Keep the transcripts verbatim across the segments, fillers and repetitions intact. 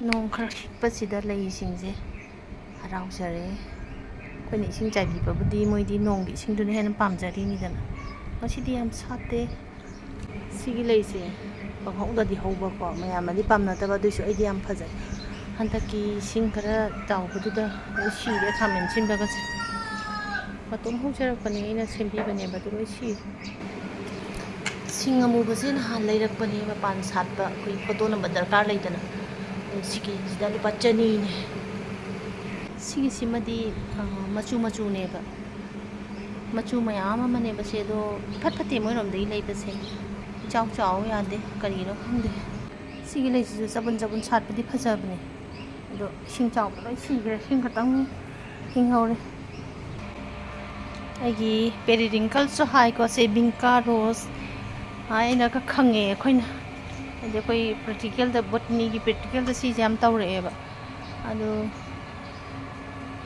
ꯅꯣꯡ ꯈꯔ ꯈꯤꯛꯄꯁꯤꯗ ꯂꯩꯁꯤꯡꯁꯦ ꯍꯔꯥꯎꯖꯔꯦ꯫ ꯑꯩꯈꯣꯏꯅ ꯏꯁꯤꯡ ꯆꯥꯏꯕꯤꯕꯕꯨꯗꯤ ꯃꯣꯏꯗꯤ ꯅꯣꯡꯒꯤ ꯏꯁꯤꯡꯗꯨꯅ ꯍꯦꯟꯅ ꯄꯥꯝꯖꯔꯤꯅꯤꯗꯅ꯫ ꯉꯁꯤꯗꯤ ꯌꯥꯝ ꯁꯥꯠꯇꯦ꯫ ꯁꯤꯒꯤ ꯂꯩꯁꯦ ꯄꯪꯍꯧꯗꯗꯤ ꯍꯧꯕꯀꯣ, ꯃꯌꯥꯝꯅꯗꯤ ꯄꯥꯝꯅꯗꯕ, ꯑꯗꯨꯏꯁꯨ ꯑꯩꯗꯤ ꯌꯥꯝ ꯐꯖꯩ꯫ ꯍꯟꯗꯛꯀꯤ ꯏꯁꯤꯡ ꯈꯔ ꯆꯥꯎꯕꯗꯨꯗ ꯂꯣꯏ ꯁꯤꯔꯦ ꯈꯥꯃꯦꯟ ꯑꯁꯤꯟꯕꯒꯁꯦ꯫ ꯃꯇꯣꯝ ꯍꯧꯖꯔꯛꯄꯅꯦ, ꯑꯩꯅ ꯁꯦꯝꯕꯤꯕꯅꯦꯕ, ꯑꯗꯨ ꯂꯣꯏ ꯁꯤꯔꯦ꯫ ꯁꯤꯡ ꯑꯃꯨꯕꯁꯦ ꯅꯍꯥꯟ ꯂꯩꯔꯛꯄꯅꯦ, ꯃꯄꯥꯟ ꯁꯥꯠꯄ, ꯑꯩꯈꯣꯏ ꯐꯣꯇꯣ ꯅꯝꯕ ꯗꯔꯀꯥꯔ ꯂꯩꯗꯅ꯫ ꯑꯗꯨ ꯁꯤꯒꯤꯁꯤꯗ ꯂꯨꯄꯥ ꯆꯅꯤꯅꯦ꯫ ꯁꯤꯒꯤꯁꯤꯃꯗꯤ, ꯑ, ꯃꯆꯨ ꯃꯆꯨꯅꯦꯕ꯫ ꯃꯆꯨ ꯃꯌꯥꯝ ꯑꯃꯅꯦꯕ ꯁꯦ, ꯑꯗꯣ ꯏꯐꯠ ꯐꯠꯇꯦ ꯃꯣꯏꯔꯣꯝꯗꯒꯤ ꯂꯩꯕꯁꯦ꯫ ꯏꯆꯥꯎ ꯆꯥꯎ ꯌꯥꯗꯦ, ꯀꯔꯤꯅꯣ ꯈꯪꯗꯦ꯫ ꯁꯤꯒꯤ ꯂꯩꯁꯤꯁꯨ ꯆꯕꯨꯟ ꯆꯕꯨꯟ ꯁꯥꯠꯄꯗꯤ ꯐꯖꯕꯅꯦ, ꯑꯗꯣ ꯏꯁꯤꯡ ꯆꯥꯎꯕ ꯂꯣꯏ ꯁꯤꯈ꯭ꯔꯦ, ꯏꯁꯤꯡ ꯈꯛꯇꯪ ꯍꯤꯡꯍꯧꯔꯦ꯫ ꯑꯩꯒꯤ ꯄꯦꯔꯤꯔꯤꯡꯀꯜꯁꯨ ꯍꯥꯏꯀꯣ, ꯁꯦ ꯕꯤꯡꯀꯥ ꯔꯣꯁ ꯍꯥꯏꯅꯒ ꯈꯪꯉꯦ ꯑꯩꯈꯣꯏꯅ, ꯍꯥꯏꯗꯤ ꯑꯩꯈꯣꯏ ꯄ꯭ꯔꯦꯛꯇꯤꯀꯦꯜꯗ, ꯕꯣꯇꯅꯤꯒꯤ ꯄ꯭ꯔꯦꯛꯇꯤꯀꯦꯜꯗ ꯁꯤꯁꯦ ꯌꯥꯝ ꯇꯧꯔꯛꯑꯦꯕ꯫ ꯑꯗꯣ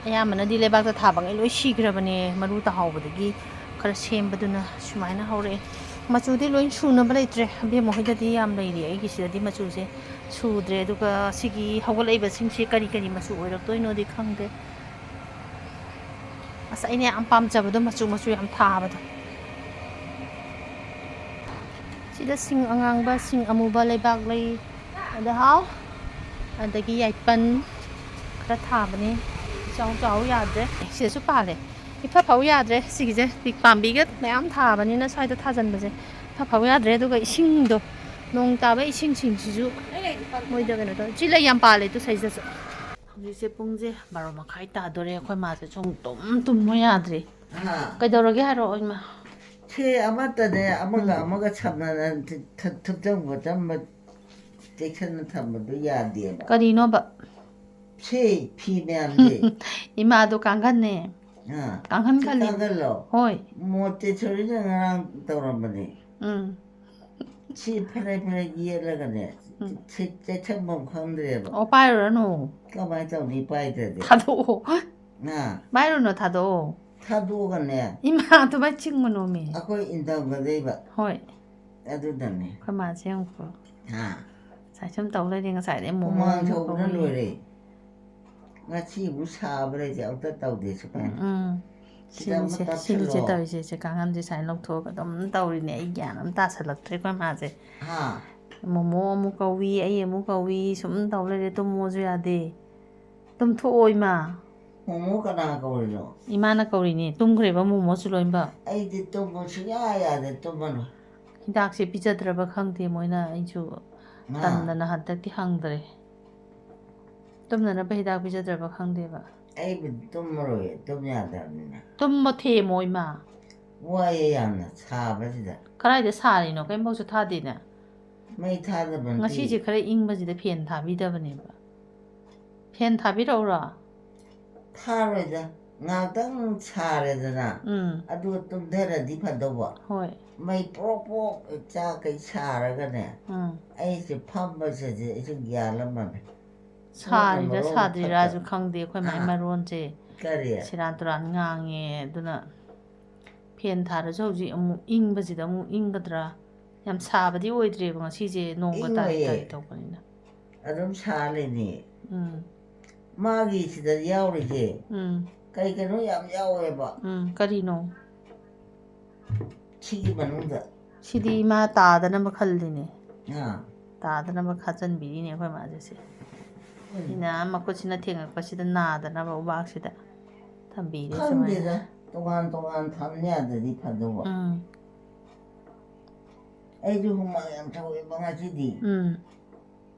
ꯑꯌꯥꯝꯕꯅꯗꯤ ꯂꯩꯕꯥꯛꯇ ꯊꯥꯕꯉꯩ ꯂꯣꯏ ꯁꯤꯈ꯭ꯔꯕꯅꯦ, ꯃꯔꯨ ꯇꯥꯍꯧꯕꯗꯒꯤ ꯈꯔ ꯁꯦꯝꯕꯗꯨꯅ ꯁꯨꯃꯥꯏꯅ ꯍꯧꯔꯛꯑꯦ꯫ ꯃꯆꯨꯗꯤ ꯂꯣꯏ ꯁꯨꯅꯕ ꯂꯩꯇ꯭ꯔꯦ, ꯑꯕꯦꯝꯃ ꯍꯣꯏꯗꯗꯤ ꯌꯥꯝ ꯂꯩꯔꯤ, ꯑꯩꯒꯤꯁꯤꯗꯗꯤ ꯃꯆꯨꯁꯦ ꯁꯨꯗ꯭ꯔꯦ꯫ ꯑꯗꯨꯒ ꯁꯤꯒꯤ ꯍꯧꯒꯠꯂꯛꯏꯕꯁꯤꯡꯁꯦ ꯀꯔꯤ ꯀꯔꯤ ꯃꯆꯨ ꯑꯣꯏꯔꯛꯇꯣꯏꯅꯣꯗꯤ ꯈꯪꯗꯦ꯫ ꯑꯁ, ꯑꯩꯅ ꯌꯥꯝ ꯄꯥꯝꯖꯕꯗꯣ, ꯃꯆꯨ ꯃꯆꯨ ꯌꯥꯝ ꯊꯥꯕꯗꯣ꯫ ꯁꯤꯗ ꯁꯤꯡ ꯑꯉꯥꯡꯕ, ꯁꯤꯡ ꯑꯃꯨꯕ, ꯂꯩꯕꯥꯛ ꯂꯩ, ꯑꯗ ꯍꯥꯎ, ꯑꯗꯒꯤ ꯌꯥꯏꯄꯟ ꯈꯔ ꯊꯥꯕꯅꯤ꯫ ꯆꯥꯎ ꯆꯥꯎ ꯌꯥꯗ꯭ꯔꯦ꯫ ꯁꯤꯗꯁꯨ ꯄꯥꯜꯂꯦ꯫ ꯏꯐ ꯐꯧ ꯌꯥꯗ꯭ꯔꯦ꯫ ꯁꯤꯒꯤꯁꯦ ꯄꯥꯝꯕꯤꯒ ꯃꯌꯥꯝ ꯊꯥꯕꯅꯤꯅ ꯁ꯭ꯋꯥꯏꯗ ꯊꯥꯖꯤꯟꯕꯁꯦ ꯏꯐ ꯐꯧ ꯌꯥꯗ꯭ꯔꯦ꯫ ꯑꯗꯨꯒ ꯏꯁꯤꯡꯗꯣ, ꯅꯣꯡ ꯇꯥꯕ ꯏꯁꯤꯡꯁꯤꯡꯁꯤꯁꯨ ꯃꯣꯏꯗ ꯀꯩꯅꯣ ꯇꯧ-, ꯁꯤ ꯂꯩ ꯌꯥꯝ ꯄꯥꯜꯂꯦ ꯇꯨ ꯁꯩꯁꯤꯗꯁꯨ꯫ ꯍꯧꯖꯤꯛꯁꯦ ꯄꯨꯡꯁꯦ ꯕꯥꯔꯣ ꯃꯈꯥꯏ ꯇꯥꯗꯣꯔꯦ꯫ ꯑꯩꯈꯣꯏ ꯃꯥꯁꯦ ꯁꯨꯝ ꯇꯨꯝ ꯇꯨꯝꯃꯨ ꯌꯥꯗ꯭ꯔꯦ꯫ ꯍꯥ? ꯀꯩꯗꯧꯔꯒꯦ ꯍꯥꯏꯔꯛꯑꯣ, ꯏꯃꯥ꯫ ꯁꯦ ꯑꯃꯠꯇꯅꯦ, ꯑꯃꯒ ꯎꯝ꯫ ꯑꯃꯒ ꯁꯝꯅꯅ ꯊꯨ-, ꯊꯨ-, ꯊꯨꯞꯆꯟ ꯈꯣꯠꯆꯟꯕ ꯆꯦꯛꯁꯤꯟꯅ ꯊꯝꯕꯗꯨ ꯌꯥꯗꯦꯕ꯫ ꯀꯔꯤꯅꯣꯕ? ꯁꯦ ꯐꯤ ꯃꯌꯥꯝꯁꯦ꯫ ꯏꯃꯥꯗꯣ ꯀꯥꯡꯒꯟꯅꯦ꯫ ꯑꯥ꯫ ꯀꯥꯡꯈꯟ ꯁꯤ ꯈꯜꯂꯤ꯫ ꯀꯥꯡꯒꯜꯂꯣ? ꯍꯣꯏ꯫ ꯃꯣꯇꯦꯁꯣꯔꯤꯅ ꯉꯔꯥꯡ ꯇꯧꯔꯝꯕꯅꯦ꯫ ꯎꯝ꯫ ꯁꯤ ꯐꯅꯦꯛ ꯐꯅꯦꯛ ꯌꯦꯠꯂꯒꯅꯦ, ꯎꯝ꯫ ꯁꯤ ꯆꯦꯛꯁꯤꯟꯐꯝ ꯈꯪꯗ꯭ꯔꯦꯕ꯫ ꯑꯣ, ꯄꯥꯏꯔꯨꯔꯅꯨ꯫ ꯀꯃꯥꯏꯅ ꯇꯧꯅꯤ ꯄꯥꯏꯗ꯭ꯔꯗꯤ? ꯊꯥꯗꯣꯛꯑꯣ꯫ ꯑꯥ꯫ ꯄꯥꯏꯔꯨꯅꯨ, ꯊꯥꯗꯣꯛꯑꯣ꯫ ꯊꯥꯗꯣꯛꯑꯒꯅꯦ꯫ ꯏꯃꯥ, ꯑꯗꯨꯃꯥꯏꯅ ꯆꯤꯡꯉꯨꯅꯣꯃꯤ꯫ ꯑꯩꯈꯣꯏ ꯏꯟꯊꯝꯒꯗꯣꯏꯕ꯫ ꯍꯣꯏ꯫ ꯑꯗꯨꯗꯅꯦ꯫ ꯑꯩꯈꯣꯏ ꯃꯥꯁꯦ ꯌꯦꯡꯉꯨꯀꯣ꯫ ꯑꯥ꯫ ꯉꯁꯥꯏ ꯁꯨꯝ ꯇꯧ ꯂꯩꯔꯦ, ꯉꯁꯥꯏꯗꯩ ꯃꯣꯃꯣ ꯍꯨꯃꯥꯡ ꯑꯃꯨꯛ ꯁꯧꯕꯅ ꯀꯧꯏ꯫ ꯂꯣꯏꯔꯦ꯫ ꯉꯁꯤꯕꯨ ꯁꯥꯕ꯭ꯔꯥ ꯍꯥꯏꯁꯦ ꯑꯝꯇ ꯇꯧꯗꯦ ꯁꯨꯃꯥꯏꯅ꯫ ꯎꯝ꯫ ꯁꯤꯗ ꯑꯃ ꯁꯤꯅꯤꯁꯦ, ꯁꯤꯅꯤꯁꯦ ꯇꯞꯁꯤꯜꯂꯣ꯫ ꯇꯧꯔꯤꯁꯦ, ꯁꯦ ꯀꯥꯡꯈꯟꯁꯦ ꯁꯨꯃꯥꯏꯅ ꯂꯧꯊꯣꯛꯑꯒ ꯑꯗꯨꯝ ꯇꯧꯔꯤꯅꯦ꯫ ꯑꯩ ꯒ꯭ꯌꯥꯟ ꯑꯃ ꯇꯥꯁꯜꯂꯛꯇ꯭ꯔꯦ ꯑꯩꯈꯣꯏ ꯃꯥꯁꯦ꯫ ꯍꯥ? ꯃꯣꯃꯣ ꯑꯃꯨꯛ ꯀꯧꯏ, ꯑꯩ ꯑꯃꯨꯛ ꯀꯧꯏ, ꯁꯨꯝ ꯇꯧ ꯂꯩꯔꯦ꯫ ꯇꯨꯝꯃꯣꯁꯨ ꯌꯥꯗꯦ꯫ ꯇꯨꯝꯊꯣꯛꯑꯣ ꯏꯃꯥ꯫ ꯃꯣꯃꯣ ꯀꯅꯥ ꯀꯧꯔꯤꯅꯣ? ꯏꯃꯥꯅ ꯀꯧꯔꯤꯅꯦ꯫ ꯇꯨꯝꯈ꯭ꯔꯦꯕ ꯃꯣꯃꯣꯁꯨ ꯂꯣꯏꯅꯃꯛ꯫ ꯑꯩꯗꯤ ꯇꯨꯝꯕ ꯁꯨꯡꯌꯥ ꯌꯥꯗꯦ, ꯇꯨꯝꯃꯅꯨ꯫ ꯍꯤꯗꯥꯛꯁꯦ ꯄꯤꯖꯗ꯭ꯔꯕ ꯈꯪꯗꯦ ꯃꯣꯏꯅ, ꯑꯩꯁꯨ ꯉꯥ꯫ ꯇꯟꯗꯅ ꯍꯟꯗꯛꯇꯤ ꯍꯪꯗ꯭ꯔꯦ꯫ ꯇꯨꯝꯅꯅꯕ ꯍꯤꯗꯥꯛ ꯄꯤꯖꯗ꯭ꯔꯕ ꯈꯪꯗꯦꯕ꯫ ꯑꯩꯕꯨꯗꯤ ꯇꯨꯝꯃꯔꯣꯏꯌꯦ, ꯇꯨꯝ ꯌꯥꯗ꯭ꯔꯕꯅꯤꯅ꯫ ꯇꯨꯝꯕ ꯊꯦꯝꯃꯣ ꯏꯃꯥ꯫ ꯋꯥꯏꯌꯦ ꯌꯥꯝꯅ ꯁꯥꯕꯁꯤꯗ꯫ ꯀꯗꯥꯏꯗ ꯁꯥꯔꯤꯅꯣ? ꯀꯩꯝꯐꯥꯎꯁꯨ ꯊꯥꯗꯦꯅꯦ꯫ ꯃꯩ ꯊꯥꯗꯕ ꯅꯠꯇꯦ꯫ ꯉꯁꯤꯁꯦ ꯈꯔ ꯏꯪꯕꯁꯤꯗ ꯐꯦꯟ ꯊꯥꯕꯤꯗꯕꯅꯦꯕ꯫ ꯐꯦꯟ ꯊꯥꯕꯤꯔꯛꯎꯔꯣ? ꯊꯥꯔꯣꯏꯗ꯫ ꯉꯥꯏꯍꯥꯛꯇꯪ ꯁꯥꯔꯦꯗꯅ, ꯎꯝ꯫ ꯑꯗꯨꯒ ꯇꯨꯝꯊꯔꯗꯤ ꯐꯗꯧꯕ꯫ ꯍꯣꯏ꯫ ꯃꯩ ꯄ꯭ꯔꯣꯛ ꯄ꯭ꯔꯣꯛ ꯆꯥꯛꯈꯩ ꯁꯥꯔꯒꯅꯦ, ꯎꯝ꯫ ꯑꯩꯁꯦ ꯐꯝꯕꯁꯤꯗꯤ ꯑꯩꯁꯨ ꯒ꯭ꯌꯥꯟ ꯑꯃꯅꯤ꯫ ꯁꯥꯔꯤꯔꯥ ꯃꯣꯠꯅ ꯃꯔꯣꯜ ꯁꯥꯗ꯭ꯔꯤꯔꯥꯁꯨ ꯐꯠꯇꯕ꯫ ꯈꯪꯗꯦ ꯑꯩꯈꯣꯏ ꯃꯥꯏ ꯑꯥ꯫ ꯃꯔꯣꯟꯁꯦ꯫ ꯀꯔꯤ? ꯁꯦꯔꯥꯟ ꯇꯨꯔꯥꯟ ꯉꯥꯡꯉꯦ꯫ ꯑꯗꯨꯅ ꯐꯦꯟ ꯊꯥꯔꯁꯨ ꯍꯧꯖꯤꯛ ꯑꯃꯨꯛ ꯏꯪꯕꯁꯤꯗ ꯑꯃꯨꯛ ꯏꯪꯒꯗ꯭ꯔꯥ? ꯌꯥꯝ ꯁꯥꯕꯗꯤ ꯑꯣꯏꯗ꯭ꯔꯦꯕ ꯉꯁꯤꯁꯦ, ꯅꯣꯡꯒ ꯇꯥꯔꯤ ꯏꯪꯉꯣꯏꯌꯦ꯫ ꯇꯥꯔꯤ ꯇꯧꯕꯅꯤꯅ꯫ ꯑꯗꯨꯝ ꯁꯥ ꯂꯩꯅꯤ꯫ ꯎꯝ꯫ ꯃꯥꯒꯤ ꯁꯤꯗ ꯌꯥꯎꯔꯤꯁꯦ ꯎꯝ꯫ ꯀꯩ ꯀꯩꯅꯣ ꯌꯥꯝ ꯌꯥꯎꯋꯦꯕ꯫ ꯎꯝ, ꯀꯔꯤꯅꯣ? ꯁꯤꯒꯤ ꯃꯅꯨꯡꯗ꯫ ꯁꯤꯗꯤ ꯃꯥ ꯇꯥꯗꯅꯕ ꯈꯜꯂꯤꯅꯦ꯫ ꯑꯥ꯫ ꯇꯥꯗꯅꯕ ꯈꯥꯖꯟꯕꯤꯔꯤꯅꯦ ꯑꯩꯈꯣꯏ ꯃꯥꯁꯦ ꯁꯤ꯫ ꯎꯝ꯫ ꯁꯤꯅ ꯃꯈꯨꯠꯁꯤꯅ ꯊꯦꯡꯉꯛꯄꯁꯤꯗ ꯅꯥꯗꯅꯕ ꯎꯕꯥꯛꯁꯤꯗ ꯊꯝꯕꯤꯔꯦ ꯁꯨꯃꯥꯏꯅ꯫ ꯈꯪꯗꯦꯗ, ꯇꯣꯉꯥꯟ ꯇꯣꯉꯥꯟ ꯊꯝ ꯌꯥꯗ꯭ꯔꯗꯤ ꯐꯗꯧꯕ꯫ ꯎꯝ꯫ ꯑꯩꯁꯨ ꯍꯨꯃꯥꯡ ꯌꯥꯝ ꯁꯧꯋꯦꯕ ꯉꯁꯤꯗꯤ꯫ ꯎꯝ꯫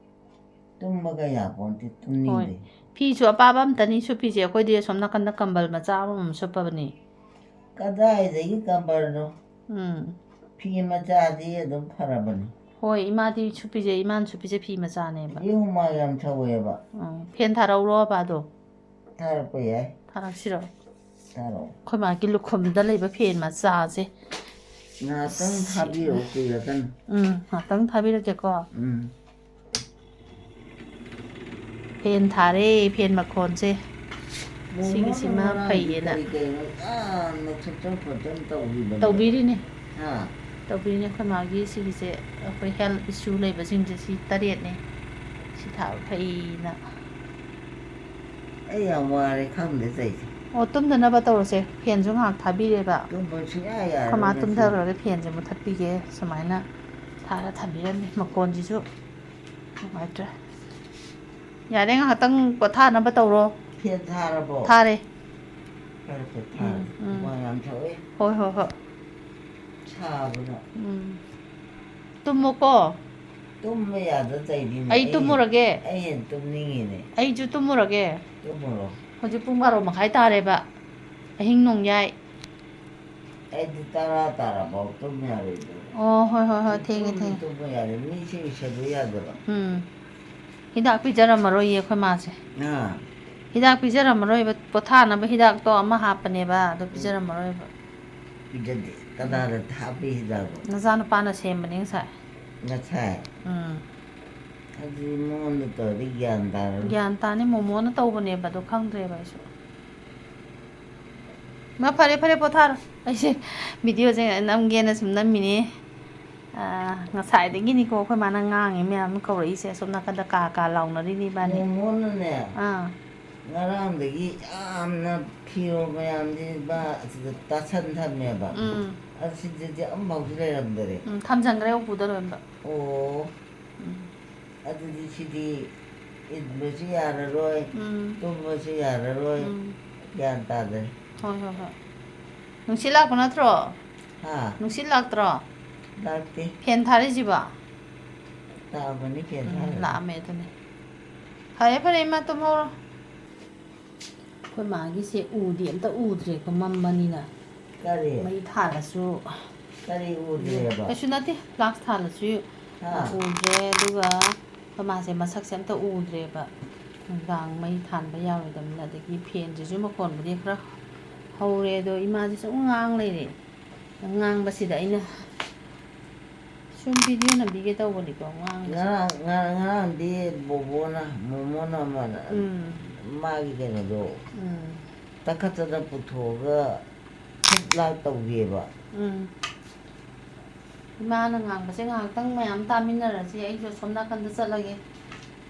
ꯇꯨꯝꯕꯒ ꯌꯥꯄꯣꯟꯇꯦ, ꯇꯨꯝꯅꯤꯡꯗꯦ꯫ ꯍꯣꯏ꯫ ꯐꯤꯁꯨ ꯑꯄꯥꯕ ꯑꯝꯇꯅꯤ ꯁꯨꯞꯄꯤꯁꯦ꯫ ꯑꯩꯈꯣꯏꯗꯤ ꯑꯁꯣꯝ ꯅꯥꯀꯟꯗ ꯀꯝꯕꯜ ꯃꯆꯥ ꯑꯃꯃꯝ ꯁꯨꯞꯄꯕꯅꯤ꯫ ꯀꯗꯥꯏꯗꯒꯤ ꯀꯝꯕꯜꯅꯣ? ꯎꯝ꯫ ꯐꯤ ꯃꯆꯥꯗꯤ ꯑꯗꯨꯝ ꯐꯔꯕꯅꯤ꯫ ꯍꯣꯏ, ꯏꯃꯥꯗꯤ ꯁꯨꯞꯄꯤꯁꯦ, ꯏꯃꯥꯅ ꯁꯨꯞꯄꯤꯁꯦ ꯐꯤ ꯃꯆꯥꯅꯦꯕ꯫ ꯑꯩ ꯍꯨꯃꯥꯡ ꯌꯥꯝ ꯁꯧꯋꯦꯕ꯫ ꯎꯝ꯫ ꯐꯦꯟ ꯊꯥꯔꯛꯎꯔꯣ ꯑꯄꯥꯗꯣ? ꯊꯥꯔꯛꯄ ꯌꯥꯏ꯫ ꯊꯥꯔꯛꯁꯤꯔꯣ? ꯊꯥꯔꯛꯑꯣ꯫ ꯑꯩꯈꯣꯏ ꯃꯥꯒꯤ ꯂꯨꯈꯨꯝꯗ ꯂꯩꯕ ꯐꯦꯟ ꯃꯆꯥꯁꯦ꯫ ꯉꯥꯏꯍꯥꯛꯇꯪ ꯊꯥꯕꯤꯔꯛꯑꯣ, ꯀꯨꯏꯔꯛꯀꯅꯨ꯫ ꯎꯝ, ꯉꯥꯏꯍꯥꯛꯇꯪ ꯊꯥꯕꯤꯔꯛꯀꯦꯀꯣ꯫ ꯎꯝ꯫ ꯐꯦꯟ ꯊꯥꯔꯦ, ꯐꯦꯟ ꯃꯈꯣꯟꯁꯦ꯫ ꯃꯣꯃꯣꯅ ꯁꯤꯒꯤꯁꯤꯃ ꯉꯔꯥꯡꯗꯤ ꯐꯩꯌꯦꯅ꯫ ꯀꯔꯤ ꯀꯩꯅꯣ ꯌꯥꯝꯅ ꯊꯨꯞꯆꯟ ꯈꯣꯠꯆꯟ ꯇꯧꯈꯤꯕꯅꯦ꯫ ꯇꯧꯕꯤꯔꯤꯅꯦ꯫ ꯍꯥ? ꯇꯧꯕꯤꯔꯤꯅꯦ ꯑꯩꯈꯣꯏ ꯃꯥꯒꯤ ꯁꯤꯒꯤꯁꯦ, ꯑꯩꯈꯣꯏ health issue ꯂꯩꯕꯁꯤꯡꯁꯦ ꯁꯤ ꯇꯔꯦꯠꯅꯦ꯫ ꯁꯤ ꯊꯥꯕ ꯐꯩꯅ꯫ ꯑꯩ ꯌꯥꯝ ꯋꯥꯔꯦ ꯈꯪꯗꯦ ꯇꯧꯔꯤꯁꯦ꯫ ꯑꯣ, ꯇꯨꯝꯗꯅꯕ ꯇꯧꯔꯁꯦ꯫ ꯐꯦꯟꯁꯨ ꯉꯥꯏꯍꯥꯛ ꯊꯥꯕꯤꯔꯦꯕ꯫ ꯇꯨꯝꯕ ꯁꯨꯡꯌꯥ ꯑꯩꯈꯣꯏ ꯃꯥ ꯌꯥꯔꯔꯣꯏ ꯉꯁꯤ꯫ ꯇꯨꯝꯊꯈ꯭ꯔꯒ ꯐꯦꯟꯁꯦ ꯃꯨꯊꯠꯄꯤꯒꯦ꯫ ꯁꯨꯃꯥꯏꯅ ꯊꯥꯔ ꯊꯝꯕꯤꯔꯝꯃꯤ꯫ ꯃꯈꯣꯟꯁꯤꯁꯨ ꯅꯨꯡꯉꯥꯏꯇ꯭ꯔꯦ꯫ ꯌꯥꯔꯦ, ꯉꯥꯏꯍꯥꯛꯇꯪ ꯄꯣꯊꯥꯅꯕ ꯇꯧꯔꯣ꯫ ꯐꯦꯟ ꯊꯥꯔꯕꯣ? ꯊꯥꯔꯦ꯫ ꯐꯔꯦ ꯐꯔꯦ ꯊꯥꯔꯦ꯫ ꯎꯝ, ꯎꯝ꯫ ꯍꯨꯃꯥꯡ ꯌꯥꯝ ꯁꯧꯋꯦ꯫ ꯍꯣꯏ, ꯍꯣꯏ, ꯍꯣꯏ꯫ ꯁꯥꯕꯅ꯫ ꯎꯝ꯫ ꯇꯨꯝꯃꯣꯀꯣ꯫ ꯇꯨꯝꯕ ꯌꯥꯗ ꯇꯧꯔꯤꯅꯤꯅꯦ꯫ ꯑꯩ ꯇꯨꯝꯃꯨꯔꯒꯦ꯫ ꯑꯩ ꯍꯦꯟꯅ ꯇꯨꯝꯅꯤꯡꯉꯤꯅꯦ꯫ ꯑꯩꯁꯨ ꯇꯨꯝꯃꯨꯔꯒꯦ꯫ ꯇꯨꯝꯃꯨꯔꯣ꯫ ꯍꯧꯖꯤꯛ ꯄꯨꯡ ꯕꯥꯔꯣ ꯃꯈꯥꯏ ꯇꯥꯔꯦꯕ꯫ ꯑꯍꯤꯡ ꯅꯣꯡꯌꯥꯏ꯫ ꯑꯩꯗꯤ ꯇꯔꯥ ꯇꯥꯔꯐꯥꯎ ꯇꯨꯝ ꯌꯥꯔꯣꯏꯗꯣꯏꯅꯦ꯫ ꯑꯣ, ꯍꯣꯏ, ꯍꯣꯏ, ꯍꯣꯏ, ꯊꯦꯡꯉꯦ, ꯇꯨꯝ-, ꯊꯦꯡꯉꯦ꯫ ꯇꯨꯝꯕ ꯌꯥꯔꯦ꯫ ꯃꯤꯁꯦ ꯎꯏꯁꯜꯂꯨ ꯌꯥꯗꯕ꯫ ꯎꯝ꯫ ꯍꯤꯗꯥꯛ ꯄꯤꯖꯔꯝꯃꯔꯣꯏꯌꯦ ꯑꯩꯈꯣꯏ ꯃꯥꯁꯦ꯫ ꯑꯥ꯫ ꯍꯤꯗꯥꯛ ꯄꯤꯖꯔꯝꯃꯔꯣꯏꯕ, ꯄꯣꯊꯥꯅꯕ ꯍꯤꯗꯥꯛꯇꯣ ꯑꯃ ꯍꯥꯞꯄꯅꯦꯕ, ꯑꯗꯣ ꯄꯤꯖꯔꯝꯃꯔꯣꯏꯕ꯫ ꯄꯤꯖꯗꯦ꯫ ꯀꯅꯥꯗ ꯊꯥꯞꯄꯤ ꯍꯤꯗꯥꯛꯅꯣ? ꯅꯆꯥꯅꯨꯄꯥꯅ ꯁꯦꯝꯕꯅꯤ ꯉꯁꯥꯏ꯫ ꯉꯁꯥꯏ꯫ ꯎꯝ꯫ ꯑꯗꯨꯗꯤ ꯃꯉꯣꯟꯗ ꯇꯧꯔꯗꯤ ꯒ꯭ꯌꯥꯟ ꯇꯥꯔꯔꯣꯏ꯫ ꯒ꯭ꯌꯥꯟ ꯇꯥꯅꯤ, ꯃꯣꯃꯣꯅ ꯇꯧꯕꯅꯦꯕ, ꯑꯗꯣ ꯈꯪꯗ꯭ꯔꯦꯕ ꯑꯩꯁꯨ꯫ ꯃꯥ, ꯐꯔꯦ, ꯐꯔꯦ, ꯄꯣꯊꯥꯔꯣ꯫ ꯑꯩꯁꯦ videoꯁꯦ ꯅꯝꯒꯦꯅ ꯁꯨꯝ ꯅꯝꯃꯤꯅꯦ꯫ ꯑꯥ, ꯉꯁꯥꯏꯗꯒꯤꯅꯤꯀꯣ ꯑꯩꯈꯣꯏ ꯃꯥꯅ ꯉꯥꯡꯉꯤ ꯃꯌꯥꯝ ꯑꯃ ꯀꯧꯔꯛꯏꯁꯦ ꯑꯁꯣꯝ ꯅꯥꯀꯟꯗ ꯀꯥ ꯀꯥ ꯂꯥꯎꯅꯔꯤꯅꯤ ꯏꯕꯥꯅꯤ꯫ ꯃꯣꯃꯣꯅꯅꯦ, ꯑꯥ꯫ ꯉꯔꯥꯡꯗꯒꯤ ꯌꯥꯝꯅ ꯐꯤꯔꯣꯜ ꯃꯌꯥꯝꯁꯤ ꯃꯥ ꯑꯁꯤꯗ ꯇꯥꯁꯟ ꯊꯝꯃꯦꯕ꯫ ꯎꯝ꯫ ꯑꯁꯤꯗꯗꯤ ꯑꯝꯐꯥꯎꯁꯨ ꯂꯩꯔꯝꯗꯔꯦ꯫ ꯎꯝ, ꯊꯝꯖꯟꯈ꯭ꯔꯦ ꯎꯄꯨꯗ ꯂꯣꯏꯅꯃꯛ꯫ ꯑꯣ꯫ ꯎꯝ꯫ ꯑꯗꯨꯗꯤ ꯁꯤꯗꯤ ꯏꯟꯕꯁꯨ ꯌꯥꯔꯔꯣꯏ, ꯎꯝ꯫ ꯇꯨꯝꯕꯁꯨ ꯌꯥꯔꯔꯣꯏ, ꯎꯝ꯫ ꯒ꯭ꯌꯥꯟ ꯇꯥꯗ꯭ꯔꯦ꯫ ꯍꯣꯏ, ꯍꯣꯏ, ꯍꯣꯏ꯫ ꯅꯨꯡꯁꯤꯠ ꯂꯥꯛꯄ ꯅꯠꯇ꯭ꯔꯣ? ꯍꯥ? ꯅꯨꯡꯁꯤꯠ ꯂꯥꯛꯇ꯭ꯔꯣ? ꯂꯥꯛꯇꯦ꯫ ꯐꯦꯟ ꯊꯥꯔꯤꯁꯤꯕꯣ? ꯂꯥꯛꯑꯕꯅꯤ ꯐꯦꯟ ꯎꯝ, ꯊꯥꯔꯒ꯫ ꯂꯥꯛꯑꯝꯃꯦ ꯑꯗꯨꯅꯦ꯫ ꯐꯔꯦ, ꯐꯔꯦ, ꯏꯃꯥ, ꯇꯨꯝꯍꯧꯔꯣ꯫ ꯑꯩꯈꯣꯏ ꯃꯥꯒꯤꯁꯦ ꯎꯗꯤ ꯑꯝꯇ ꯎꯗ꯭ꯔꯦꯀꯣ, ꯃꯝꯕꯅꯤꯅ꯫ ꯀꯔꯤ? ꯃꯩ ꯊꯥꯜꯂꯁꯨ꯫ ꯀꯔꯤ ꯎꯗ꯭ꯔꯦꯕ? ꯀꯩꯁꯨ ꯅꯠꯇꯦ, flask ꯊꯥꯜꯂꯁꯨ ꯍꯥ? ꯎꯗ꯭ꯔꯦ, ꯑꯗꯨꯒ ꯑꯩꯈꯣꯏ ꯃꯥꯁꯦ ꯃꯁꯛꯁꯦ ꯑꯝꯇ ꯎꯗ꯭ꯔꯦꯕ꯫ ꯅꯨꯡꯗꯥꯡ ꯃꯩ ꯊꯥꯟꯕ ꯌꯥꯔꯣꯏꯗꯕꯅꯤꯅ, ꯑꯗꯒꯤ ꯐꯦꯟꯁꯤꯁꯨ ꯃꯈꯣꯟꯕꯨꯗꯤ ꯈꯔ ꯍꯧꯔꯦ, ꯑꯗꯣ ꯏꯃꯥꯁꯦ ꯁꯨꯝ ꯉꯥꯡ ꯂꯩꯔꯦ꯫ ꯉꯥꯡꯕꯁꯤꯗ ꯑꯩꯅ ꯁꯨꯝ video ꯅꯝꯕꯤꯒꯦ ꯇꯧꯕꯅꯤꯀꯣ, ꯉꯥꯡꯕꯁꯦ꯫ ꯉꯔꯥꯡ, ꯉꯔꯥꯡ, ꯉꯔꯥꯡꯗꯤ ꯕꯣꯕꯣꯅ, ꯃꯣꯃꯣꯅ ꯑꯃꯅ, ꯎꯝ꯫ ꯃꯥꯒꯤ ꯀꯩꯅꯣꯗꯣ ꯎꯝ꯫ ꯇꯛꯈꯠꯇꯅ ꯄꯨꯊꯣꯛꯑꯒ ꯐꯨꯠ ꯂꯥꯛ ꯇꯧꯒꯦꯕ꯫ ꯎꯝ꯫ ꯏꯃꯥꯅ ꯉꯥꯡꯕꯁꯦ ꯉꯥꯏꯍꯥꯛꯇꯪ ꯃꯌꯥꯝ ꯇꯥꯃꯤꯟꯅꯔꯁꯤ, ꯑꯩꯁꯨ ꯑꯁꯣꯝ ꯅꯥꯀꯟꯗ ꯆꯠꯂꯒꯦ꯫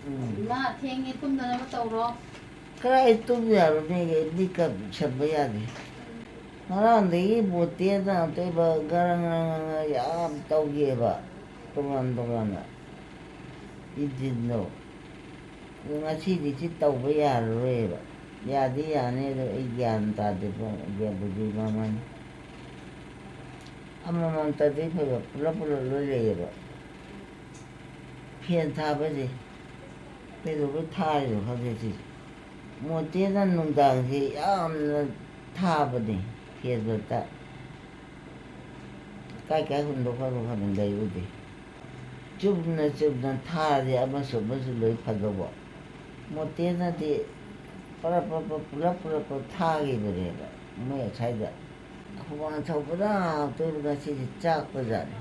ꯎꯝ꯫ ꯏꯃꯥ, ꯊꯦꯡꯉꯦ, ꯇꯨꯝꯅꯅꯕ ꯇꯧꯔꯣ꯫ ꯀꯗꯥꯏ ꯇꯨꯝ ꯌꯥꯔꯨꯅꯦꯒꯦ? ꯃꯤꯀꯞ ꯁꯟꯕ ꯌꯥꯗꯦ꯫ ꯉꯔꯥꯡꯗꯒꯤ ꯕꯣꯇꯦꯅ ꯑꯇꯩꯕ ꯒꯔꯪ ꯒꯔꯪ ꯒꯔꯪ ꯌꯥꯝ ꯇꯧꯒꯦꯕ, ꯇꯣꯉꯥꯟ ꯇꯣꯉꯥꯟꯅ ꯏꯟꯖꯤꯟꯗꯣ꯫ ꯑꯗꯣ ꯉꯁꯤꯗꯤ ꯁꯤ ꯇꯧꯕ ꯌꯥꯔꯔꯣꯏꯕ꯫ ꯌꯥꯗꯤ ꯌꯥꯅꯤ, ꯑꯗꯣ ꯑꯩ ꯒ꯭ꯌꯥꯟ ꯇꯥꯗꯦ, ꯄꯨꯡ ꯒ꯭ꯌꯥꯟ ꯕꯨꯗꯤ ꯃꯃꯟ ꯑꯃꯃꯝꯇꯗꯤ ꯐꯩꯕ, ꯄꯨꯂꯞ ꯄꯨꯂꯞ ꯂꯣꯏ ꯂꯩꯌꯦꯕ꯫ ꯐꯦꯟ ꯊꯥꯕꯁꯦ ꯀꯩꯗꯧꯕꯩ ꯊꯥꯔꯤꯅꯣ ꯈꯪꯗꯦ ꯁꯤꯁꯦ꯫ ꯃꯣꯇꯦꯅ ꯅꯨꯡꯗꯥꯡꯁꯦ ꯌꯥꯝꯅ ꯊꯥꯕꯅꯦ ꯐꯦꯟ ꯃꯇ꯫ ꯀꯥꯏ ꯀꯥꯏ ꯍꯨꯟꯗꯣꯛꯈ꯭ꯔꯕ ꯈꯪꯗꯦ, ꯂꯩꯕꯨꯗꯤ꯫ ꯆꯨꯝꯅ ꯆꯨꯝꯅ ꯊꯥꯔꯗꯤ ꯑꯃꯁꯨ ꯑꯃꯁꯨ ꯂꯣꯏ ꯐꯗꯧꯕ꯫ ꯃꯣꯇꯦꯅꯗꯤ ꯄꯔꯞ ꯄꯔꯞ ꯄꯔꯞ ꯄꯨꯂꯞ ꯄꯨꯂꯞ ꯄꯨꯂꯞ ꯊꯥꯈꯤꯕꯅꯦꯕ ꯃꯣꯏ ꯑꯁ꯭ꯋꯥꯏꯗ꯫ ꯍꯨꯃꯥꯡ ꯁꯧꯕꯅ ꯇꯣꯏꯕ ꯉꯁꯤꯗꯤ ꯆꯥꯛꯄꯖꯥꯠꯅꯤ꯫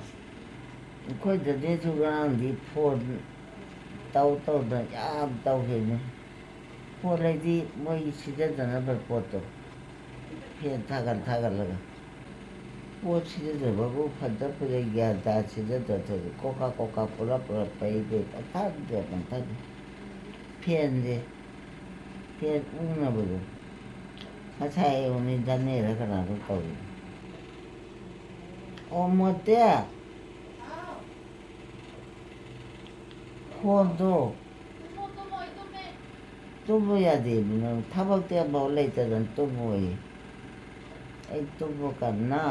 ꯑꯩꯈꯣꯏꯗꯗꯤꯁꯨ ꯉꯔꯥꯡꯗꯤ ꯐꯣꯟ ꯇꯧ ꯇꯧꯗꯅ ꯌꯥꯝ ꯇꯧꯈꯤꯕꯅꯤ꯫ ꯐꯣꯟ ꯍꯥꯏꯗꯤ ꯃꯣꯏꯒꯤ ꯁꯤꯖꯤꯟꯅꯅꯕ ꯄꯣꯠꯇꯣ꯫ ꯐꯦꯟ ꯊꯥꯒꯠ ꯊꯥꯒꯠꯂꯒ꯫ ꯄꯣꯠ ꯁꯤꯖꯤꯟꯅꯕꯕꯨ ꯐꯖ ꯐꯖ ꯒ꯭ꯌꯥꯟ ꯇꯥ ꯁꯤꯖꯤꯟꯅꯗ꯭ꯔꯗꯤ ꯀꯣꯀꯥ ꯀꯣꯀꯥ ꯄꯨꯂꯞ ꯄꯨꯂꯞ ꯄꯩ ꯄꯩ ꯄꯪꯊꯥꯗ ꯄꯪꯊꯥꯗ꯫ ꯐꯦꯟꯁꯦ, ꯐꯦꯟ ꯎꯪꯅꯕꯗꯣ꯫ ꯉꯁꯥꯏ ꯑꯌꯨꯛ ꯅꯤ ꯗꯥꯅꯦꯔ ꯀꯅꯥꯗꯣ ꯇꯧꯔꯤ꯫ ꯑꯣ ꯃꯣꯇꯦ꯫ ꯐꯣꯟꯗꯣ꯫ ꯇꯨꯝꯃꯣ ꯌꯥꯗꯦ ꯅꯪ, ꯊꯕꯛꯇꯤ ꯑꯃꯐꯥꯎ ꯂꯩꯇꯗꯅ ꯇꯨꯝꯃꯣꯌꯦ꯫ ꯑꯩ ꯇꯨꯝꯕ ꯀꯟꯅ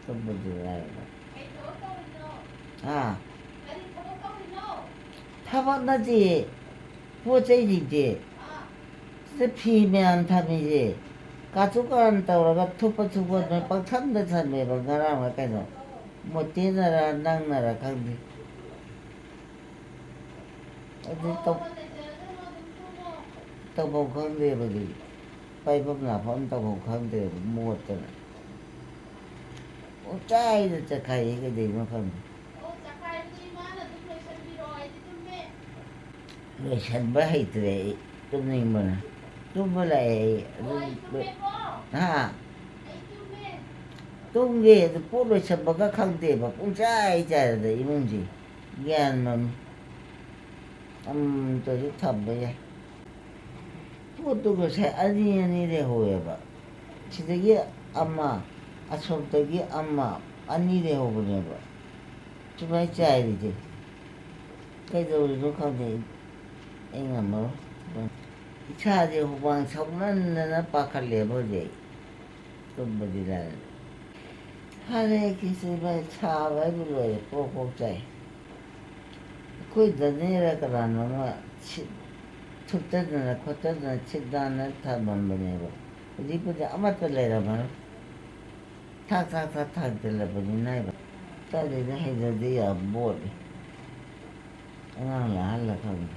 ꯇꯨꯝꯕꯗꯤ ꯂꯥꯏꯔꯗꯅ꯫ ꯍꯥ? ꯊꯕꯛ ꯅꯠꯇꯦ, ꯄꯣꯠ ꯆꯩꯁꯤꯡꯁꯦ꯫ ꯁꯤꯗ ꯐꯤ ꯃꯌꯥꯝ ꯊꯝꯃꯤꯁꯦ ꯀꯥꯊꯣꯛ ꯀꯥꯔꯟ ꯇꯧꯔꯒ ꯊꯨꯞꯄ ꯊꯨꯞꯄ ꯅꯣꯏ ꯄꯪꯊꯝꯗ ꯊꯝꯃꯦꯕ ꯉꯔꯥꯡꯂ ꯀꯩꯅꯣ꯫ ꯃꯣꯇꯦꯅꯔ ꯅꯪꯅꯔ ꯈꯪꯗꯦ꯫ ꯑꯗꯨ ꯇꯧ-, ꯇꯧꯐꯝ ꯈꯪꯗꯦꯕ ꯑꯗꯨꯗꯤ꯫ ꯄꯥꯏꯐꯝ ꯂꯥꯛꯐꯝ ꯇꯧꯐꯝ ꯈꯪꯗꯦꯕ ꯃꯣꯠꯇꯅ꯫ ꯄꯨꯡꯆꯥꯏꯗ ꯆꯈꯥꯏꯌꯦ ꯀꯩꯗꯧꯔꯤꯅꯣ ꯈꯪꯗꯦ꯫ ꯂꯣꯏꯁꯟꯕ ꯍꯩꯇ꯭ꯔꯦ ꯑꯩ꯫ ꯇꯨꯝꯅꯤꯡꯕꯅ꯫ ꯇꯨꯝꯕ ꯂꯥꯛꯑꯦ ꯑꯩ꯫ ꯑꯗꯨꯝ ꯂꯣꯏ-, ꯍꯥ? ꯇꯨꯝꯒꯦ ꯑꯗꯨ ꯄꯣꯠ ꯂꯣꯏꯁꯟꯕꯒ ꯈꯪꯗꯦꯕ, ꯄꯨꯡꯆꯥꯏ ꯆꯥꯏꯔꯗ ꯏꯃꯨꯡꯁꯦ ꯒ꯭ꯌꯥꯟ ꯃꯝꯃꯤ꯫ ꯑꯃꯨꯛꯇꯁꯨ ꯊꯝꯕ ꯌꯥꯏ꯫ ꯄꯣꯠꯇꯨ ꯉꯁꯥꯏ ꯑꯅꯤ ꯑꯅꯤ ꯂꯩꯍꯧꯋꯦꯕ꯫ ꯁꯤꯗꯒꯤ ꯑꯃ, ꯑꯁꯣꯝꯗꯒꯤ ꯑꯃ, ꯑꯅꯤ ꯂꯩꯍꯧꯕꯅꯦꯕ꯫ ꯁꯨꯃꯥꯏꯅ ꯆꯥꯏꯔꯤꯁꯦ ꯀꯩꯗꯧꯔꯤꯅꯣ ꯈꯪꯗꯦ꯫ ꯑꯩ ꯉꯝꯃꯔꯣꯏ꯫ ꯏꯁꯥꯁꯦ ꯍꯨꯃꯥꯡ ꯁꯧꯃꯟꯗꯅ ꯄꯥꯈꯠꯂꯦꯕ ꯍꯧꯖꯤꯛ꯫ ꯇꯨꯝꯕꯗꯤ ꯂꯥꯏꯔꯗ꯫ ꯍꯥꯟꯅ ꯀꯤꯁꯦ ꯚꯥꯏ, ꯁꯥꯕ ꯍꯥꯏꯕꯨ ꯂꯣꯏꯔꯦ, ꯄ꯭ꯔꯣꯛ ꯄ꯭ꯔꯣꯛ ꯆꯥꯛꯑꯦ꯫ ꯑꯩꯈꯣꯏ ꯗꯅꯦꯔ ꯀꯅꯥꯅꯣꯝꯃ ꯁꯤꯠ-, ꯊꯨꯞꯇꯗꯅ ꯈꯣꯠꯇꯗꯅ ꯁꯤꯠ ꯅꯥꯟꯅ ꯊꯝꯃꯝꯕꯅꯦꯕ꯫ ꯍꯧꯖꯤꯛꯄꯨꯗꯤ ꯑꯃꯠꯇ ꯂꯩꯔꯝꯃꯔꯣꯏ꯫ ꯊꯥꯛ ꯊꯥꯛ ꯊꯥꯛ ꯊꯥꯛꯇꯅ ꯂꯩꯕꯅꯤꯅ ꯍꯥꯏꯕ꯫ ꯀꯥꯏꯗꯩꯅꯣ, ꯍꯩꯅꯗꯦ, ꯌꯥꯝ ꯃꯣꯠꯂꯦ꯫ ꯑꯉꯥꯡ ꯂꯥꯛꯍꯜꯂ ꯈꯪꯗꯦ꯫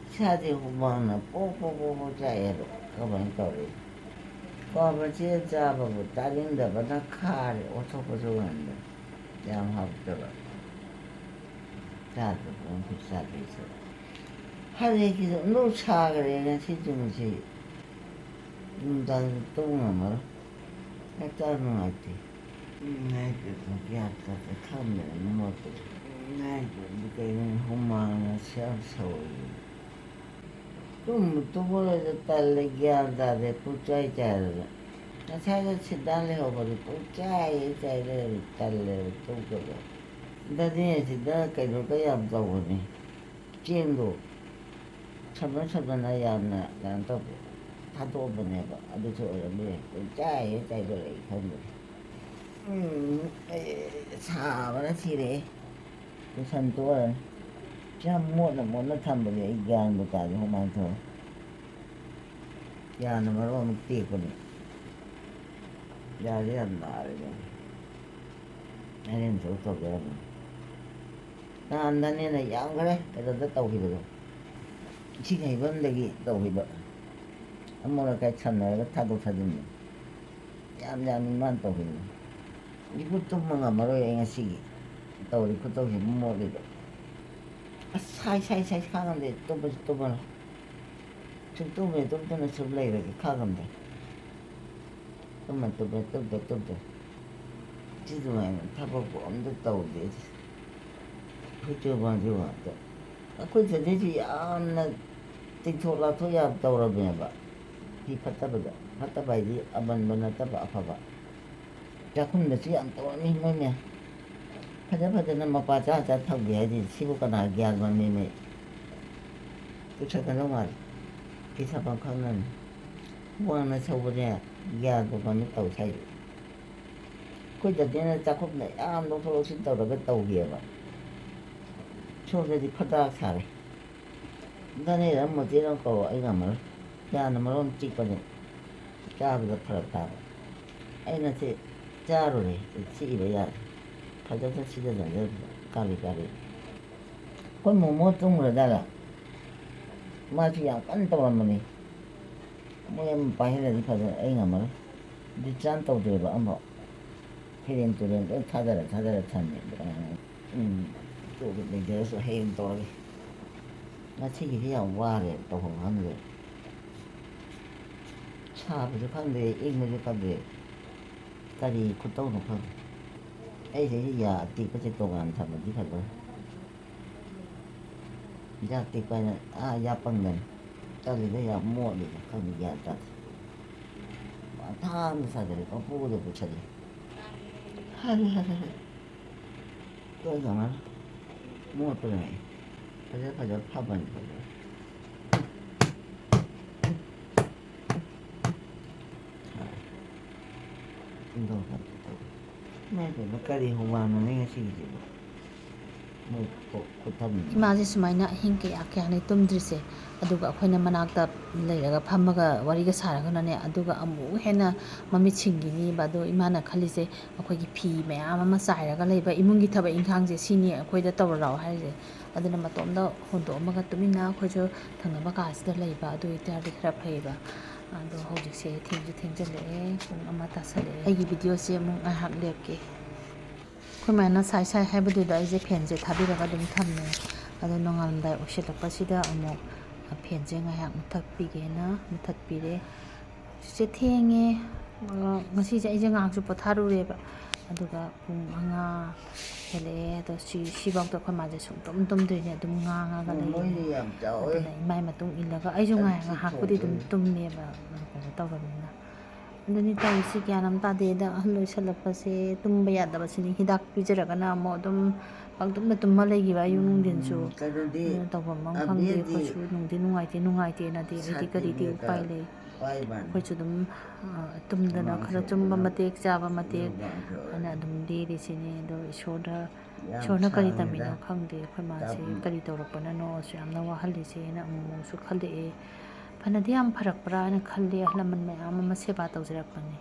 ꯏꯁꯥꯁꯦ ꯍꯨꯃꯥꯡꯅ ꯄꯣꯛ ꯄꯣꯛ ꯄꯣꯛ ꯄꯣꯛ ꯆꯥꯛꯑꯦꯕ꯫ ꯀꯃꯥꯏꯅ ꯇꯧꯔꯦ? ꯀ꯭ꯋꯥ ꯃꯆꯦꯠ ꯆꯥꯕꯕꯨ ꯇꯥꯅꯤꯡꯗꯕꯅ ꯈꯥꯔꯦ, ꯑꯣꯟꯊꯣꯛꯄꯁꯨ ꯉꯝꯗꯦ꯫ ꯌꯥꯝ ꯍꯥꯎꯇꯕ꯫ ꯆꯥꯗꯕ ꯑꯃꯈꯛ ꯆꯥꯗꯣꯏꯁꯦ꯫ ꯍꯧꯖꯤꯛꯀꯤꯁꯨ ꯑꯃꯨꯛ ꯁꯥꯈ꯭ꯔꯦ ꯉꯁꯤ ꯅꯨꯃꯤꯠꯁꯤ꯫ ꯅꯨꯡꯗꯥꯡꯁꯨ ꯇꯨꯝ ꯉꯝꯃꯔꯣꯏ꯫ ꯍꯛꯆꯥꯡ ꯅꯨꯡꯉꯥꯏꯇꯦ꯫ ꯎꯝ, ꯍꯥꯏꯗꯨꯅ ꯒ꯭ꯌꯥꯟ ꯇꯥꯗꯦ, ꯈꯪꯗꯦ, ꯃꯣꯠꯄꯗꯣ꯫ ꯎꯝ, ꯍꯥꯏꯗꯨꯅ ꯀꯩꯅꯣ, ꯍꯨꯃꯥꯡꯅ ꯁ꯭ꯌꯥꯝ ꯁꯧꯔꯤ꯫ ꯇꯨꯝꯕꯨ ꯇꯨꯝꯃꯔꯣꯏꯗ, ꯇꯜꯂꯦ, ꯒ꯭ꯌꯥꯟ ꯇꯥꯗꯦ, ꯄꯨꯡꯆꯥꯏ ꯆꯥꯏꯔꯦꯗ꯫ ꯉꯁꯥꯏꯗ ꯁꯤꯠ ꯅꯥꯟ ꯂꯩꯍꯧꯕꯗꯣ ꯄꯨꯡꯆꯥꯏ ꯆꯥꯏ ꯂꯩꯔꯝꯃꯦ, ꯇꯜꯂꯦꯕ ꯇꯨꯝꯗꯕ꯫ ꯗꯅꯦꯁꯤꯗ ꯀꯩꯅꯣꯒ ꯌꯥꯝ ꯇꯧꯕꯅꯦ, ꯆꯦꯡꯗꯣ ꯁꯝꯅ ꯁꯝꯅꯅ ꯌꯥꯝꯅ ꯀꯩꯅꯣ ꯇꯧꯕ ꯊꯥꯗꯣꯛꯑꯝꯕꯅꯦꯕ, ꯑꯗꯨꯁꯨ ꯑꯣꯏꯔꯝꯕ ꯌꯥꯏ꯫ ꯄꯨꯡꯆꯥꯏ ꯍꯦꯛ ꯆꯥꯏꯗꯣꯔꯛꯏ ꯈꯪꯗꯦ꯫ ꯎꯝ, ꯑꯩ ꯁꯥꯕꯅ ꯁꯤꯔꯦ꯫ ꯇꯨꯏꯁꯟ ꯇꯣꯛꯑꯔꯅꯤ꯫ ꯌꯥꯝ ꯃꯣꯠꯅ ꯃꯣꯠꯅ ꯊꯝꯕꯅꯦ, ꯑꯩ ꯒ꯭ꯌꯥꯟꯕꯨ ꯇꯥꯗꯦ, ꯍꯨꯃꯥꯡ ꯊꯣꯛꯑꯦ꯫ ꯌꯥꯅ ꯃꯔꯣꯟ ꯑꯃ ꯇꯦꯛꯄꯅꯦ꯫ ꯌꯥꯁꯦ ꯌꯥꯝ ꯅꯥꯔꯦꯅꯦ꯫ ꯑꯩꯅ ꯊꯕꯛ ꯇꯧꯖꯔꯝꯕꯅꯤ꯫ ꯅꯍꯥꯟꯗꯅꯦꯅ ꯌꯥꯝꯈ꯭ꯔꯦ ꯀꯩꯅꯣꯗ ꯇꯧꯈꯤꯕꯗꯣ, ꯏꯁꯤꯡ ꯍꯩꯐꯝꯗꯒꯤ ꯇꯧꯈꯤꯕ꯫ ꯑꯃꯣꯠ ꯑꯀꯥꯏ ꯁꯝꯅꯔꯒ ꯊꯥꯗꯣꯛ ꯊꯥꯖꯤꯟꯕ꯫ ꯌꯥꯝ ꯌꯥꯝꯃꯤ ꯃꯥꯅ ꯇꯧꯈꯤꯕꯗꯣ꯫ ꯍꯧꯖꯤꯛꯄꯨ ꯇꯨꯝꯕ ꯉꯝꯃꯔꯣꯏ ꯑꯩ ꯉꯁꯤꯒꯤ꯫ ꯇꯧꯔꯤ ꯈꯨꯇꯧꯁꯤꯕꯨ ꯃꯣꯠꯂꯤꯕ꯫ ꯑꯁ, ꯁꯥꯏ, ꯁꯥꯏ, ꯁꯥꯏ, ꯈꯥꯡꯉꯝꯗꯦ꯫ ꯇꯨꯝꯕꯁꯨ ꯇꯨꯝꯃꯔꯣꯏ꯫ ꯁꯨꯝ ꯇꯨꯝꯃꯦ, ꯇꯨꯝꯗꯅ ꯁꯨꯝ ꯂꯩꯔꯒꯦ, ꯈꯥꯡꯉꯝꯗꯦ꯫ ꯇꯨꯝꯃꯦ, ꯇꯨꯝꯃꯦ, ꯇꯨꯝꯗꯦ, ꯇꯨꯝꯗꯦ꯫ ꯁꯤ ꯑꯗꯨꯃꯥꯏꯅ ꯊꯕꯛꯄꯨ ꯑꯝꯇ ꯇꯧꯗꯦ꯫ ꯍꯨꯏꯆꯨ ꯃꯥꯡꯖꯨ ꯉꯥꯛꯇ꯫ ꯑꯩꯈꯣꯏ ꯆꯦꯆꯦꯁꯤ ꯌꯥꯝꯅ ꯇꯤꯡꯊꯣꯛ ꯂꯥꯊꯣꯛ ꯌꯥꯝ ꯇꯧꯔꯝꯃꯦꯕ꯫ ꯐꯤ ꯐꯠꯇꯕꯗ, ꯐꯠꯇꯕ ꯍꯥꯏꯗꯤ ꯑꯃꯟꯕ ꯅꯠꯇꯕ, ꯑꯐꯕ꯫ ꯆꯥꯛꯈꯨꯝꯗꯁꯨ ꯌꯥꯝ ꯇꯧꯔꯝꯃꯤ ꯃꯣꯏ ꯃꯌꯥꯝ꯫ ꯐꯖ ꯐꯖꯅ ꯃꯄꯥ ꯆꯥ ꯆꯥ ꯊꯝꯒꯦ ꯍꯥꯏꯗꯤ ꯁꯤꯕꯨ ꯀꯅꯥ ꯒ꯭ꯌꯥꯟ ꯃꯃꯤ ꯃꯩ ꯄꯨꯁꯛꯀꯗꯧ ꯃꯥꯜꯂꯤ꯫ ꯀꯩꯁꯥꯝꯄꯥꯠ ꯈꯪꯅꯅꯤ꯫ ꯋꯥꯡꯅ ꯁꯧꯕꯅꯦ, ꯒ꯭ꯌꯥꯟ ꯄꯣꯛꯄꯅ ꯇꯧ ꯁꯥꯏꯁꯦ꯫ ꯑꯩꯈꯣꯏ ꯗꯗꯤꯅ ꯆꯥꯛꯈꯨꯝꯗ ꯌꯥꯝ ꯂꯧꯊꯣꯛ ꯂꯧꯁꯤꯟ ꯇꯧꯔꯒ ꯇꯧꯈꯤꯑꯕ꯫ ꯁꯣꯝꯗꯗꯤ ꯈꯗꯥꯛ ꯁꯥꯔꯦ꯫ ꯗꯥꯅꯦꯔ ꯃꯣꯇꯦꯔ ꯑꯃ ꯀꯧꯔꯣ, ꯑꯩ ꯉꯝꯃꯔꯣꯏ꯫ ꯌꯥꯅ ꯃꯔꯣꯟ ꯆꯤꯛꯄꯅꯦ꯫ ꯆꯥꯕꯗ ꯐꯔꯛ ꯇꯥꯕ꯫ ꯑꯩꯅ ꯁꯤ ꯆꯥꯔꯨꯔꯦ, ꯆꯤꯛꯏꯕ ꯌꯥꯁꯦ꯫ ꯐꯖꯅ ꯁꯤꯖꯤꯟꯅꯖꯕꯗ ꯀꯥꯂꯤ ꯀꯥꯂꯤ꯫ ꯑꯩꯈꯣꯏ ꯃꯣꯃꯣ ꯇꯨꯝꯈ꯭ꯔꯖꯥꯠꯂ? ꯃꯥꯁꯨ ꯌꯥꯝ ꯀꯟꯅ ꯇꯧꯔꯝꯕꯅꯤ꯫ ꯃꯣꯏ ꯑꯃ ꯄꯥꯏꯍꯜꯂꯗꯤ ꯐꯖꯅ ꯑꯩ ꯉꯝꯃꯔꯣꯏ꯫ ꯗꯤꯆꯥꯟ ꯇꯧꯗ꯭ꯔꯦꯕ ꯑꯃꯐꯥꯎ꯫ ꯐꯤꯔꯦꯟ ꯇꯨꯔꯦꯟ ꯂꯣꯏ ꯊꯥꯗꯔ ꯊꯥꯗꯔ ꯊꯝꯃꯦ꯫ ꯎꯝ, ꯇꯣꯛꯑꯒ ꯂꯩꯖꯔꯁꯨ ꯍꯌꯦꯡ ꯇꯧꯔꯒꯦ꯫ ꯉꯁꯤꯒꯤꯗꯤ ꯌꯥꯝ ꯋꯥꯔꯦ, ꯇꯧꯐꯝ ꯈꯪꯗ꯭ꯔꯦ꯫ ꯁꯥꯕꯁꯨ ꯈꯪꯗ꯭ꯔꯦ, ꯏꯪꯕꯁꯨ ꯈꯪꯗ꯭ꯔꯦ꯫ ꯀꯔꯤ ꯈꯨꯇꯧꯅꯣ ꯈꯪꯗꯦ꯫ ꯑꯩꯁꯦ ꯌꯥ ꯑꯇꯦꯛꯄꯁꯦ ꯇꯣꯉꯥꯟ ꯊꯝꯃꯗꯤ ꯐꯗꯧꯅꯤ꯫ ꯌꯥ ꯇꯦꯛꯄ ꯍꯥꯏꯅ ꯑꯥ ꯌꯥ ꯄꯪꯗꯅꯤ꯫ ꯆꯠꯂꯤꯗ ꯌꯥꯝ ꯃꯣꯠꯂꯤꯗ ꯈꯪꯗꯦ, ꯒ꯭ꯌꯥꯟ ꯇꯥꯗꯦ꯫ ꯃꯊꯥ ꯑꯃ ꯁꯥꯖꯜꯂꯦ, ꯄꯪꯄꯨꯗ ꯄꯨꯁꯜꯂꯦ꯫ ꯍꯥꯏꯔꯦ, ꯍꯥꯏꯔꯦ, ꯍꯥꯏꯔꯦ꯫ ꯇꯣꯏ ꯈꯪꯉꯔꯣꯏ꯫ ꯃꯣꯠꯄꯅꯦ꯫ ꯐꯖ ꯐꯖꯕ ꯐꯕꯅꯤ ꯐꯖꯕ꯫ ꯍꯥꯏꯔꯦ꯫ ꯏꯃꯥꯏ ꯄꯦꯝꯃ, ꯀꯔꯤ ꯍꯨꯃꯥꯡꯅꯣꯅꯦ ꯉꯁꯤꯒꯤꯁꯤꯕꯣ? ꯃꯣꯏ ꯈꯨ-, ꯈꯨꯊꯝ꯫ ꯏꯃꯥꯁꯦ ꯁꯨꯃꯥꯏꯅ ꯑꯍꯤꯡ ꯀꯌꯥ ꯀꯌꯥꯅꯤ ꯇꯨꯝꯗ꯭ꯔꯤꯁꯦ꯫ ꯑꯗꯨꯒ ꯑꯩꯈꯣꯏꯅ ꯃꯅꯥꯛꯇ ꯂꯩꯔꯒ ꯐꯝꯃꯒ ꯋꯥꯔꯤꯒ ꯁꯥꯔꯒꯅꯅꯦ, ꯑꯗꯨꯒ ꯑꯃꯨꯛ ꯍꯦꯟꯅ ꯃꯃꯤꯠ ꯁꯤꯡꯈꯤꯅꯤꯕ꯫ ꯑꯗꯣ ꯏꯃꯥꯅ ꯈꯜꯂꯤꯁꯦ, ꯑꯩꯈꯣꯏꯒꯤ ꯐꯤ ꯃꯌꯥꯝ ꯑꯃ ꯆꯥꯏꯔꯒ ꯂꯩꯕ ꯏꯃꯨꯡꯒꯤ ꯊꯕꯛ ꯏꯪꯈꯥꯡꯁꯦ ꯁꯤꯅꯤ ꯑꯩꯈꯣꯏꯗ ꯇꯧꯔ ꯂꯥꯛꯑꯣ ꯍꯥꯏꯔꯤꯁꯦ꯫ ꯑꯗꯨꯅ ꯃꯇꯣꯝꯗ ꯍꯣꯟꯗꯣꯛꯑꯝꯃꯒ ꯇꯨꯃꯤꯟꯅ ꯑꯩꯈꯣꯏꯁꯨ ꯊꯪꯅꯕ ꯀꯥꯁꯤꯗ ꯂꯩꯕ, ꯑꯗꯨ ꯑꯣꯏꯇꯥꯔꯗꯤ ꯈꯔ ꯐꯩꯌꯦꯕ꯫ ꯑꯗꯣ ꯍꯧꯖꯤꯛꯁꯦ ꯊꯦꯡꯁꯨ ꯊꯦꯡꯖꯤꯜꯂꯛꯑꯦ, ꯄꯨꯡ ꯑꯃ ꯇꯥꯁꯜꯂꯛꯑꯦ꯫ ꯑꯩꯒꯤ ꯚꯤꯗꯤꯑꯣꯁꯦ ꯑꯃꯨꯛ ꯉꯥꯏꯍꯥꯛ ꯂꯦꯞꯀꯦ꯫ ꯑꯩꯈꯣꯏ ꯃꯥꯅ ꯁꯥꯏ ꯁꯥꯏ ꯍꯥꯏꯕꯗꯨꯗ ꯑꯩꯁꯦ ꯐꯦꯟꯁꯦ ꯊꯥꯕꯤꯔꯒ ꯑꯗꯨꯝ ꯊꯝꯃꯦ꯫ ꯑꯗꯣ ꯅꯣꯡꯉꯥꯜꯂꯝꯗꯥꯏ ꯑꯣꯏꯁꯤꯜꯂꯛꯄꯁꯤꯗ ꯑꯃꯨꯛ ꯐꯦꯟꯁꯦ ꯉꯥꯏꯍꯥꯛ ꯃꯨꯊꯠꯄꯤꯒꯦꯅ ꯃꯨꯊꯠꯄꯤꯔꯦ꯫ ꯍꯧꯖꯤꯛꯁꯦ ꯊꯦꯡꯉꯦ꯫ ꯑ, ꯉꯁꯤꯁꯦ ꯑꯩꯁꯦ ꯉꯥꯏꯍꯥꯛꯁꯨ ꯄꯣꯊꯥꯔꯨꯔꯦꯕ꯫ ꯑꯗꯨꯒ ꯄꯨꯡ ꯃꯉꯥ ꯍꯦꯜꯂꯛꯑꯦ꯫ ꯑꯗꯣ ꯁꯤ, ꯁꯤꯐꯥꯎꯗ ꯑꯩꯈꯣꯏ ꯃꯥꯁꯦ ꯁꯨꯡꯇꯨꯝ ꯇꯨꯝꯗ꯭ꯔꯤꯅꯦ, ꯑꯗꯨꯝ ꯉꯥꯡꯉꯒ ꯂꯩꯔꯤꯅꯦ꯫ ꯃꯣꯏꯗꯤ ꯌꯥꯝ ꯆꯥꯎꯋꯦ꯫ ꯑꯗꯨꯅ ꯏꯃꯥꯏ ꯃꯇꯨꯡ ꯏꯜꯂꯒ ꯑꯩꯁꯨ ꯉꯥꯏ-, ꯉꯥꯏꯍꯥꯛꯄꯨꯗꯤ ꯑꯗꯨꯝ ꯇꯨꯝꯃꯦꯕ, ꯀꯩꯅꯣ ꯇꯧꯔꯕꯅꯤꯅ꯫ ꯑꯗꯨꯅꯤ ꯇꯧꯔꯤꯁꯤ, ꯒ꯭ꯌꯥꯟ ꯑꯃ ꯇꯥꯗꯦꯗ꯫ ꯑꯍꯜ ꯑꯣꯏꯁꯜꯂꯛꯄꯁꯦ ꯇꯨꯝꯕ ꯌꯥꯗꯕꯁꯤꯅꯤ꯫ ꯍꯤꯗꯥꯛ ꯄꯤꯖꯔꯒꯅ ꯑꯃꯨꯛ ꯑꯗꯨꯝ ꯄꯪꯇꯨꯝꯗ ꯇꯨꯝꯃ ꯂꯩꯈꯤꯕ, ꯑꯌꯨꯛ ꯅꯨꯡꯊꯤꯟꯁꯨ꯫ ꯎꯝ, ꯀꯩꯅꯣꯗꯤ, ꯑꯗꯨꯅ ꯇꯧꯐꯝ ꯑꯃ ꯈꯪꯗꯦ꯫ ꯑꯕꯦꯗꯤ ꯑꯩꯈꯣꯏꯁꯨ ꯅꯨꯡꯗꯤ ꯅꯨꯡꯉꯥꯏꯇꯦ, ꯅꯨꯡꯉꯥꯏꯇꯦꯅꯗꯤ ꯑꯩꯗꯤ ꯀꯔꯤꯗꯤ ꯁꯥꯇꯤꯟ ꯀꯩꯀꯥ ꯎꯄꯥꯏ ꯂꯩ꯫ ꯄꯥꯏꯕꯅꯤ꯫ ꯑꯩꯈꯣꯏꯁꯨ ꯑꯗꯨꯝ, ꯑ, ꯇꯨꯝꯗꯅ ꯈꯔ ꯃꯃꯥꯡꯁꯨ ꯆꯨꯝꯕ ꯑꯗꯨꯝ ꯃꯇꯦꯛ, ꯆꯥꯕ ꯃꯇꯦꯛ ꯃꯃꯥꯡꯁꯨ ꯍꯥꯏꯅ ꯑꯗꯨꯝ ꯂꯦꯜꯂꯤꯁꯤꯅꯤ꯫ ꯑꯗꯣ ꯏꯁꯣꯔꯗ, ꯌꯥꯝ ꯏꯁꯣꯔꯅ ꯀꯔꯤ ꯁꯥꯡꯉꯤꯗ꯫ ꯇꯝꯃꯤꯅꯣ ꯈꯪꯗꯦ꯫ ꯑꯩꯈꯣꯏ ꯃꯥꯁꯤ ꯇꯥꯕ ꯀꯔꯤ ꯇꯧꯔꯛꯄꯅꯅꯣ ꯑꯁꯨꯛ ꯌꯥꯝꯅ ꯋꯥꯍꯜꯂꯤꯁꯦꯅ ꯑꯃꯨꯛ ꯑꯃꯨꯛꯁꯨ ꯈꯜꯂꯛꯑꯦ꯫ ꯐꯅꯗꯤ ꯌꯥꯝ ꯐꯔꯛꯄ꯭ꯔꯥ ꯍꯥꯏꯅ ꯈꯜꯂꯤ꯫ ꯑꯍꯜ ꯂꯃꯟ ꯃꯌꯥꯝ ꯑꯃ ꯁꯦꯕꯥ ꯇꯧꯖꯔꯛꯄꯅꯤ꯫